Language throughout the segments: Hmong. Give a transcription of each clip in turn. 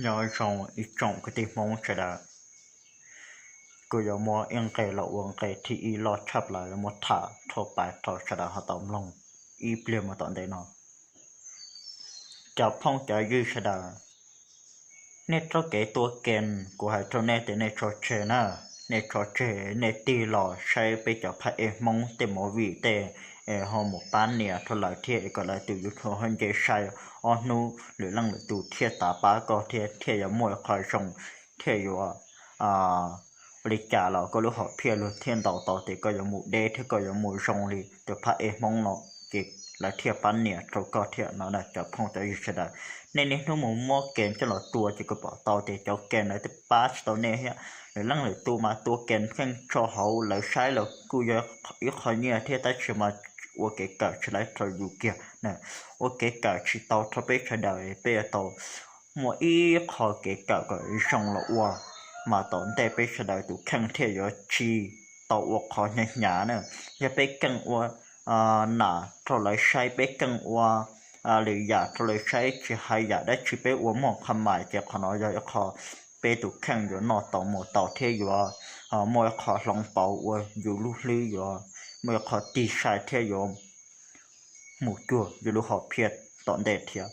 Nyob zoo ib tsoom kwv tij Hmoob sawv daws, kuv yuav muab ib nqe los ua nqe thib ib loj tshaj plaws yuav muab tham rau pab rau sawv daws ho tau mloog ib pliag mus tom ntej no. Cov phooj cov ywg sawv daws, nej rau kev tua ke, kuv hais rau nej tias nej tso tseg na, nej tso tseg, nej tig los saib peb cov phab ej Hmoob tej movie tej, es ho mus pab nias rau lawv thiab es kom lawv tus YouTube ho nce sai ob hnub lwm leej lwm tus thiaj tav pab koj thiab thiaj yuav muaj qhov zoo, thiaj yuav li cas los koj lub hom phiaj luag thiaj ntaus tau tias koj yuav mus deb thiab koj yuav mus zoo li tus phab ej Hmoob no, ces lawv thiaj pab nias rau koj thiab no. Cov phooj cov ywg sawv daws, nej niaj hnub mus muab ke coj los tua ces kuv pom tau tias cov ke lawv twb pab tsis tau nej thiab. Lwm leej lwm tus mas tua ke pheej tso hauv, lawv saib los kuj yog ib qho nyiaj thiab tab sis mas ua kev kawm tsis tau rau yus kiag, ua kev kawm tsis tau rau peb sawv daws, peb yuav tau muaj ib qho kev kawm kom zoo los ua, mas tom ntej peb sawv daws tus kheej thiaj yuav tsis tau ua qhov hnyav hnyav na. Yog peb keej ua nam rau lawv saib, peb keej ua lwm yam rau lawv saib, tsis hais yam dab tsi peb ua muaj qhov mais ces qhov no yog ib qho peb tus kheej yuav noj tau mus tau thiab yuav muaj ib qho hloov pauv ua yus lub hlwb, yuav muaj ib qho tig sai thiab yuav mus cuag yus lub hom phiaj tom ntej thiab.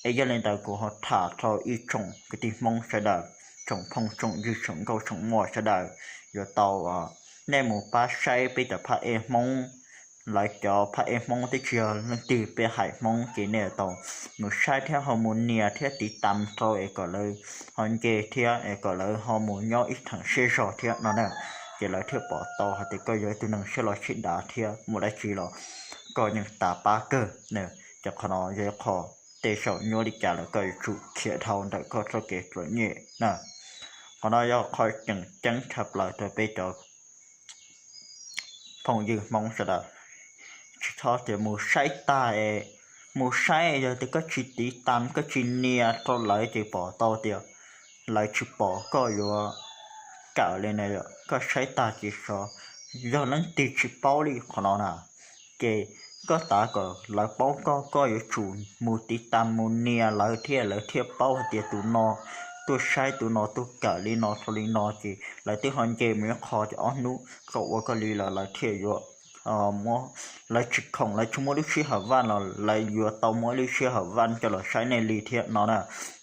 Es yog li ntawd kuv ho tham rau ib tsoom kwv tij Hmoob sawv daws, tsoom phooj tsoom ywg tsoom nkauj tsoom muam sawv daws, yuav tau nej mus pab saib peb cov phab ej Hmoob. Lawv cov phab ej Hmoob twb tsis yog leej twg, peb haiv Hmoob ces nej tau mus saib thiab ho mus nias thiab tiv tam rau es kom lawv ho nce thiab es kom lawv ho mus nyob ib theem siab zog thiab no na. Ces lawv thiaj pom tau hais tias koj yog ib tug neeg siab loj siab dav thiab muaj dab tsi los koj yeej tav pab kawg. Ces qhov no yog ib qho tej zaum nyuaj li cas los koj yuav tsum khiav dhau ntawm koj txoj kev ruam nyem na. Qhov no yog qhov tseem ceeb tshaj plaws rau peb cov phooj ywg Hmoob sawv daws. Tsis txhob tias mus saib tag es, mus saib yog tias koj tsis tiv tam koj tsis nias rau lawv ces pom tau tias lawv tsis pom koj yuav kawm li na. Koj saib tag ces xyov yog leej twg tsis paub li qhov no na. Ces koj tav kom lawv paub koj, koj yuav tsum mus tiv tam mus nias lawv thiab lawv thiaj paub hais tias tus no tuaj saib, tus no tuaj kawm li no rau li no ces lawv twb ho nce mus ib qho ces ob hnub koj ua koj li los lawv thiaj yuav muab, lawv tsis khoom, lawv tsis muaj lub sij hawm vaj los lawv yuav tau muab lub sij hawm vaj coj los saib nej li thiab no na.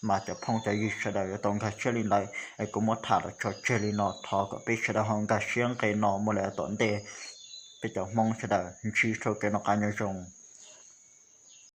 Mas cov phooj cov ywg sawv daws yuav tau nkag siab li ntawd es kuv muab tham los tso tseg li no, thov kom peb sawv daws ho nkag siab nqe no mus lawm tom ntej. Peb cov Hmoob sawv daws ntsib rau kev noj qab nyob zoo.